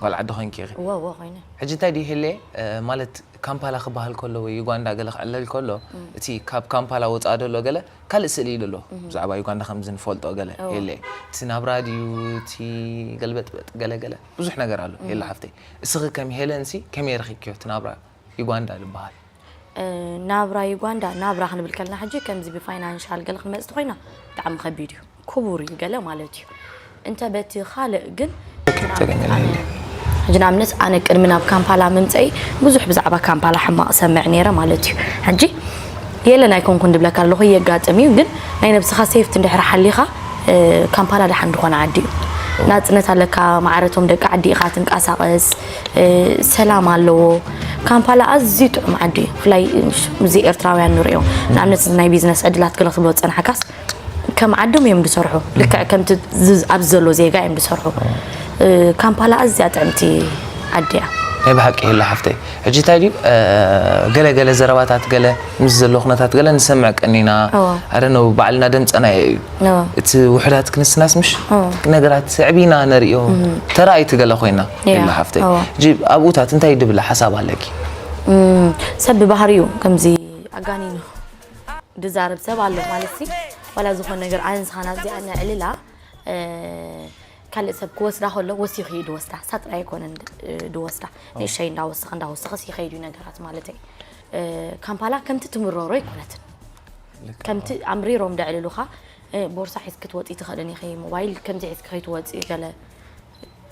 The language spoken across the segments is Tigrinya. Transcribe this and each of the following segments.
ጓል ዓዲ ኮይንኪ ኢኺ። እወ እወ ኮይነ። ሕጂ እንታይ ድዩ ህሌ፣ እ፣ ማለት ካምፓላ ክበሃል ከሎ ወይ ዩጋንዳ ገለ ክዕለል ከሎ፣ እቲ ካብ ካምፓላ ወፃእ ዘሎ ገለ ካልእ ስእሊ እዩ ዘሎ። ብዛዕባ ዩጋንዳ ከምዚ ንፈልጦ ገለ እወ። የለ። እቲ ናብራ ድዩ፣ እቲ ገልበጥበጥ ገለ ገለ ብዙሕ ነገር ኣሎ። የለ ሓፍተይ። እስኺ ከም ሄለን ሲ ከመይ ረኺብክዮ እቲ ናብራ ዩጋንዳ ዝበሃል? እ፣ ናብራ ዩጋንዳ፣ ናብራ ክንብል ከለና ሕጂ ከምዚ ብፋይናንሻል ገለ ክንመጽእ ተኾይና ብጣዕሚ ከቢድ እዩ። ክቡር እዩ ገለ ማለት እዩ። እንተ በቲ ካልእ ግን ሕጂ ንኣብነት ኣነ ቅድሚ ናብ ካምፓላ ምምፀኢ ብዙሕ ብዛዕባ ካምፓላ ሕማቕ ሰምዕ ነይረ ማለት እዩ። ሕጂ የለን ኣይኮንኩን ድብለካ ኣለኹ፣ የጋጥም እዩ። ግን ናይ ነብስኻ ሴፍቲ እንድሕር ሓሊኻ፣ እ፣ ካምፓላ ደሓን ዝኾነ ዓዲ እዩ። ናፅነት ኣለካ፣ ማዕረቶም ደቂ ዓዲ ኢኻ ትንቀሳቐስ፣ እ፣ ሰላም ኣለዎ። ካምፓላ ኣዝዩ ጥዑም ዓዲ እዩ። ብፍላይ እዚ ኤርትራውያን ንሪኦ፣ ንኣብነት ናይ ቢዝነስ ዕድላት ገለ ክትብሎ ዝፀናሕካስ ከም ዓዶም እዮም ዝሰርሑ። ልክዕ ከምቲ ዝ-፣ ኣብዚ ዘሎ ዜጋ እዮም ዝሰርሑ። እ፣ ካምፓላ ኣዝያ ጥዕምቲ ዓዲ እያ። ናይ ብሓቂ የለ ሓፍተይ። ሕጂ እንታይ ድዩ፣ እ፣ ገለ ገለ ዘረባታት ገለ ምስ ዘሎ ኩነታት ገለ ንሰምዕ ቀኒና። እወ። ኣረ ነው ባዕልና ደምፀና እዩ። እወ። እቲ ውሕዳት ክንስናስ ምሽ ነገራት ስዕቢና ነርእዮ ተራእይቲ ገለ ኮይና ያ፣ የለ ሓፍተይ። እወ። ሕጂ ኣብኡታት እንታይ ድብላ ሓሳብ ኣለኪ? እም፣ ሰብ ብባህሪኡ ከምዚ ኣጋኒኑ ድዛረብ ሰብ ኣሎ ማለት ሲ፣ ዋላ ዝኾነ ነገር ኣነ ንስኻ ናብዚኣ ነዕልላ፣ እ፣ ካልእ ሰብ ክወስዳ ከሎ ወሲኹ እዩ ድወስዳ። ሳጥራ ኣይኮነን፣ እ፣ ድወስዳ። ንእሸይ እንዳወሰኸ እንዳወሰኸስ ይኸይዱ ነገራት ማለተይ። እ፣ ካምፓላ ከምቲ ትምረሮ ኣይኮነትን። ከምቲ ኣምሪሮም ደዕልሉኻ፣ እ፣ ቦርሳ ሒዝኪ ክትወፂ ትኽእልን ኢኺ፣ ሞባይል ከምዚ ሒዝኪ ከይትወፂ ገለ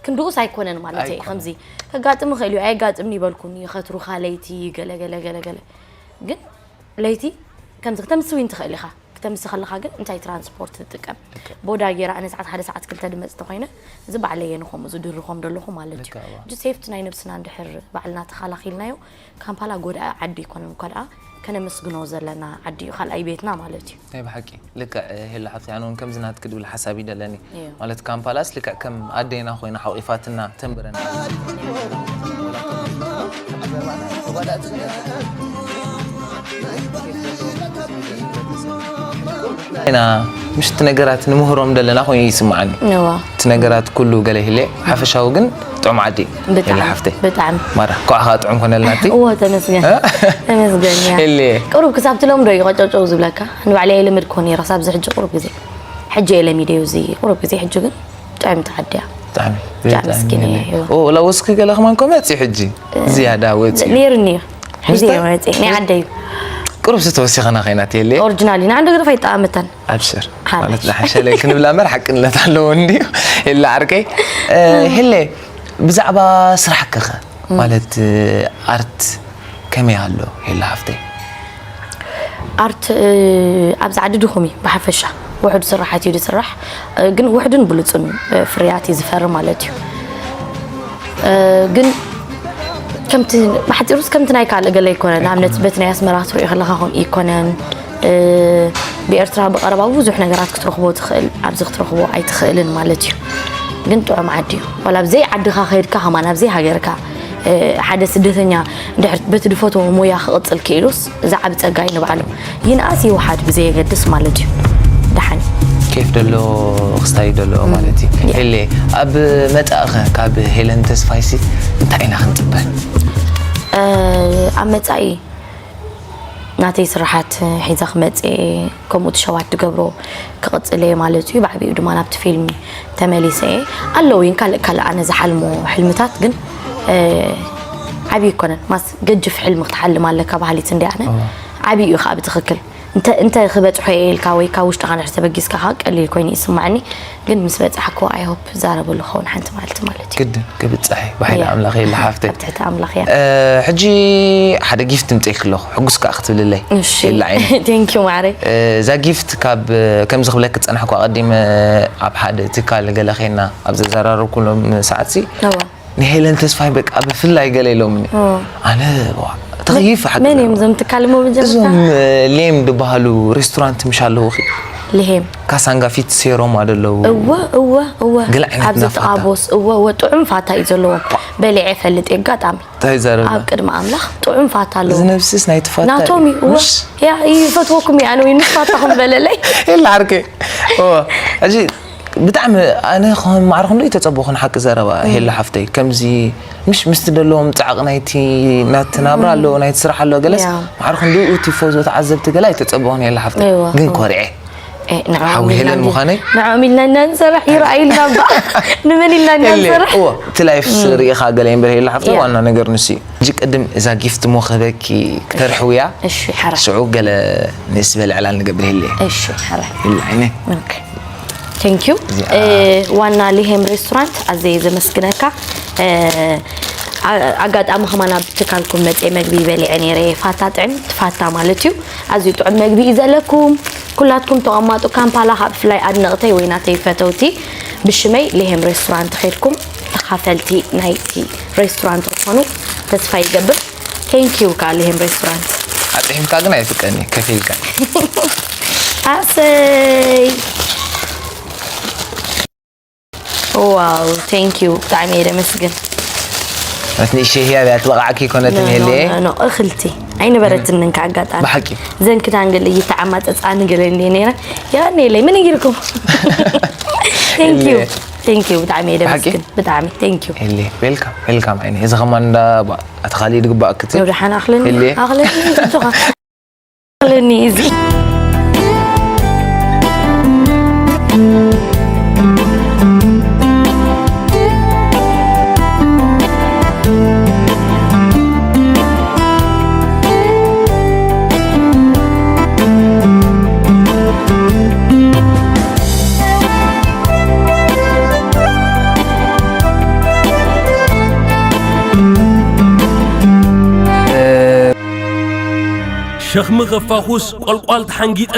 ክንድኡስ ኣይኮነን ማለት እዩ። ኣይኮነን። ከምዚ ከጋጥም ይኽእል እዩ፣ ኣየጋጥምን ይበልኩን ይኸትሩኻ ለይቲ ገለ ገለ ገለ ገለ። ግን ለይቲ ከምዚ ክተምሲ እውን ትኽእል ኢኻ። ክተምሲ ከለኻ ግን እንታይ ትራንስፖርት ትጥቀም? ቦዳ ገይራ ኣነ ሰዓት ሓደ ሰዓት ክልተ ድመፅ ተኾይነ፣ እዚ ባዕለየ ንኸምኡ ዝድርኾም ደለኹ ማለት እዩ። ልክዕ እዋ። ሕጂ ሴፍቲ ናይ ነብስና እንድሕር ባዕልና ተኸላኺልናዮ፣ ካምፓላ ጎዳኢ ዓዲ ኣይኮነን፣ እኳ ደኣ ከነመስግኖ ዘለና ዓዲ እዩ፣ ካልኣይ ቤትና ማለት እዩ። ናይ ብሓቂ ልክዕ፣ እ፣ ሄላ ሓፍቲ፣ ኣነ እውን ከምዚ ናትኪ ድብል ሓሳብ ይደለኒ። እዮ። ማለት ካምፓላስ ልክዕ ከም ኣዴና ኮይና ሓቂፋትና ተንብረና። ኢና ምሽ እቲ ነገራት ንምህሮም ዘለና ኮይኑ ይስምዓኒ። እዋ። እቲ ነገራት ኩሉ ገለ ይህለ፣ ሓፈሻዊ ግን ጥዑም ዓዲ። ብጣዕሚ፣ ሄላ ሓፍተይ። ብጣዕሚ። ማራ፣ ኳዕኻ ጥዑም ኮነልና እቲ። እዎ፣ ተመስገን። እ? ተመስገን፣ ያ። እለ። ቁሩብ ክሳብ ትለምዶ እዩ ቀጨውጨው ዝብለካ። ንባዕለይ ኣይልምድ ኮን እየ፣ ክሳብ እዚ ሕጂ ቁሩብ ግዜ። ሕጂ እየ ለሚደዮ እዚ ቁሩብ ግዜ፣ ሕጂ ግን ጥዕምቲ ዓዲ እያ። ብጣዕሚ፣ ብጣዕሚ ምስኪን እየ፣ እዎ። ኦ፣ ላ ወስኺ ገለ ከማን ኮ መፂ ሕጂ። ዝያዳ ወፂ። ነይሩኒ እዩ። ሕጂ ምስታ? እየ መፂ። ናይ ዓደይ እዩ። ቁሩብ ዝተወሲኸና ከይና ትየለ። ኦሪጂናል እዩ። ንዓንዲ ግርፍ ኣይጠኣመተን። ኣብሽር። ሓራይ። ማለት ንሓሸለይ ክንብላ እምበር ሓቅነት ኣለዎ እንድዩ። ኢላ ዓርከይ። እ፣ ህለ፣ ብዛዕባ ስራሕ ከኸ? ማለት፣ እ፣ ኣርት ከመይ ኣሎ? ሄላ ሓፍተይ። ኣርት፣ እ፣ ኣብዚ ዓዲ ድኹም እዩ ብሓፈሻ። ውሑድ ስራሓት እዩ ዝስራሕ። እ፣ ግን ውሑድን ብሉጽን፣ እ፣ ፍርያት እዩ ዝፈሪ ማለት እዩ። እ፣ ግን ከምቲ፣ ብሓጺሩስ ከምቲ ናይ ካልእ ገለ ኣይኮነን። ንኣብነት በቲ ናይ ኣስመራ ትሪኦ ከለኻ ከምኡ ኣይኮነን። እ፣ ብኤርትራ ብቐረባ ብዙሕ ነገራት ክትረኽቦ ትኽእል፣ ኣብዚ ክትረኽቦ ኣይትኽእልን ማለት እዩ። ግን ጥዑም ዓዲ እዩ። ዋላ ኣብዘይ ዓድኻ ከይድካ ከማን ኣብዘይ ሃገርካ፣ እ፣ ሓደ ስደተኛ እንድሕር በቲ ድፈትዎ ሞያ ክቕጽል ክኢሉስ፣ እዚ ዓቢ ጸጋ እዩ ንባዕሉ። ይንኣስ ይውሓድ ብዘየገድስ ማለት እዩ። ደሓን። ኬፍ ደሎ ክስታይ ደሎ ማለት እዩ። ያ። ኤሌ፣ ኣብ መጻእኸ ካብ ሄለን ተስፋይሲ እንታይ ኢና ክንጽበ? እ፣ ኣብ መጻኢ ናተይ ስራሓት ሒዛ ክመጽእ እየ፣ ከምኡ እቲ ሸዋት ድገብሮ ክቕጽል እየ ማለት እዩ። ብዓቢኡ ድማ ናብቲ ፊልም ተመሊሰ እየ። ኣለዉ እየን ካልእ ካልእ ኣነ ዝሓልሞ ሕልምታት፣ ግን፣ እ፣ ዓብዪ ኣይኮነን። ማስ ገጅፍ ሕልሚ ክትሓልም ኣለካ በሃሊት እንዲ ኣነ። ዓብዪ እዩ ከዓ ብትኽክል። እንተ፣ እንተ ክበጽሖ እየ ኢልካ ወይ ካብ ውሽጥኻ ንድሕር ተበጊስካ ከዓ ቀሊል ኮይኑ ይስማዓኒ። ግን ምስ በጻሕክዎ፣ I hope፣ ዛረበሉ ክኸውን ሓንቲ መዓልቲ ማለት እዩ። ግድን ክብጻሕ እዩ፣ ብሓይሊ ያ። ኣምላኽ የለ ሓፍተይ። ኣብ ትሕቲ ኣምላኽ እያ። እ፣ ሕጂ ሓደ ጊፍት ምጽኢክ ኣለኹ፣ ሕጉስ ከኣ ክትብልለይ። እሺ። የለ ዓይኒ። Thank you ማዕረይ። እ፣ እዛ ጊፍት ካብ፣ ከምዚ ክብለክ ዝጸናሕኩ ኣቐዲመ ኣብ ሓደ ትካል ገለ ኸይና ኣብ ዘዘራረብኩሎም ሰዓትሲ፣ እዋ። ንሄለን ተስፋይ በቃ ብፍላይ ገለ ኢሎምኒ። ኦ። ኣነ፣ ዋ፣ ተኸይፈ ሓቂ መን እዮም እዞም ትካል እሞ መጀመርታ? እዞም፣ እ፣ ሌም ዝበሃሉ ሬስቶራንት ምሽ ኣለዉ ኺ? ልሄም። ካሳንጋ ፊት ሴሮማ ዶ ኣለዉ? እወ፣ እወ፣ እወ። ገለ ዓይነት ኣብዚ ናፋታ። ጥቓ ቦስ፣ እወ፣ እወ፣ ጥዑም ፋታ እዩ ዘለዎም። በሊዐ እፈልጥ እየ፣ ኣጋጣሚ። እንታይ ይዛረብና? ኣብ ቅድሚ ኣምላኽ ጥዑም ፋታ ኣለዎ። እዚ ነብስስ ናይ ትፋታ ናቶም እዩ፣ እወ። ምሽ? ያ፣ ይፈትወኩም እየ ኣነ፣ ወይ ምስ ፋታኹም በለለይ። የለ ዓርከይ። እወ። ሕጂ ብጣዕሚ ኣነ ከም ማዕረ ክንዱ ተጸበኹ ንሓቂ ዘረባ ሄሎ ሓፍተይ። ከምዚ ምሽ ምስቲ ደለዎም ጻዕቕ ናይቲ ናቲ ናብራ ኣሎ፣ ናይቲ ስራሕ ኣሎ፣ ገለስ ያ። ማዕረ ክንዱ ቲፎዞ ተዓዘብቲ ገለ ኣይተጸበኹን ሄሎ ሓፍተይ። እወ፣ ግን እወ። ኮሪዐ ኤ፣ ንዕኦም ሓዊ ኢልና ሄለን እንዲ- ምዃነይ? ንዕኦም ኢልና ኢና ንሰርሕ ይረኣዩ ኢልና እባ። ንመን ኢልና ኢና እለ ንሰርሕ? እወ እቲ ላይፍ ርኢኻ ገለ እምበር ሄሎ ሓፍተይ ያ። ዋና ነገር ንሱ እዩ። ሕጂ ቅድም እዛ ጊፍት ሞ ክህበኪ ክተርሕውያ እሺ፣ ሓራ። ሽዑ ገለ ንእስ ዝበለ ዕላል ንገብር ሄለ እሺ፣ ሓራ። ሄለ ዓይነ ኦኬ። Thank you። እዚኣ- እ፣ ዋና ሊሄም ሬስቶራንት ኣዘየ ዘመስግነካ። እ፣ ኣ- ኣጋጣሚ ከማን ኣብ ትካልኩም መፅየ መግቢ በሊዐ ነይረ። ፋታ ጥዕም ትፋታ ማለት እዩ። ኣዝዩ ጥዑም መግቢ እዩ ዘለኩም። ኩላትኩም ተቐማጡ ካምፓላ ካብ ብፍላይ ኣድነቕተይ ወይ ናተይ ፈተውቲ ብሽመይ ሊሄም ሬስቶራንት ኸድኩም ተኻፈልቲ ናይቲ ሬስቶራንት ክኾኑ ተስፋ ይገብር። Thank you ከዓ ሊሄም ሬስቶራንት። ኣጥሒምካ ግን ኣይፍቀኒ ከፊልካ ኣሰይ ዋው thank you ብጣዕሚ እየ ደመስግን። መትንእሸ ህያብ እያ ትበቕዓኪ ኮነትን ኖ፣ የለ ኖ፣ ኖ፣ እኽልቲ ኣይነበረትንን ከዓ ኣጋጣሚ ብሓቂ ዘን ክዳን ገለ እይተዓማፀፃኒ ገለ እንደ ነይረ የቐኒየለይ ምን ነጊርኩም thank you thank you ብጣዕሚ እየ ብሓቂ? ደመስግን ብጣዕሚ thank you የለ ዌልካም ዌልካም ዓይነ እዚ ከማን እንዳ ኣተኻሊ ድግባእ ክትል ደብዳሓን ኣኽለኒ የለ ኣኽለኒ ትኻ ኣኽለኒ እዚ ሸኽሚ ኸፋኹስ ቈልቋል ተሓንጊጠ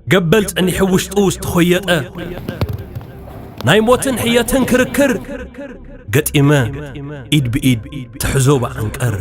ገበል ጸኒሑ ውሽጡ ዝተኾየጠ ናይ ሞትን ሕየትን ክርክር ገጢመ ኢድ ብኢድ ትሕዞ ብዓንቀር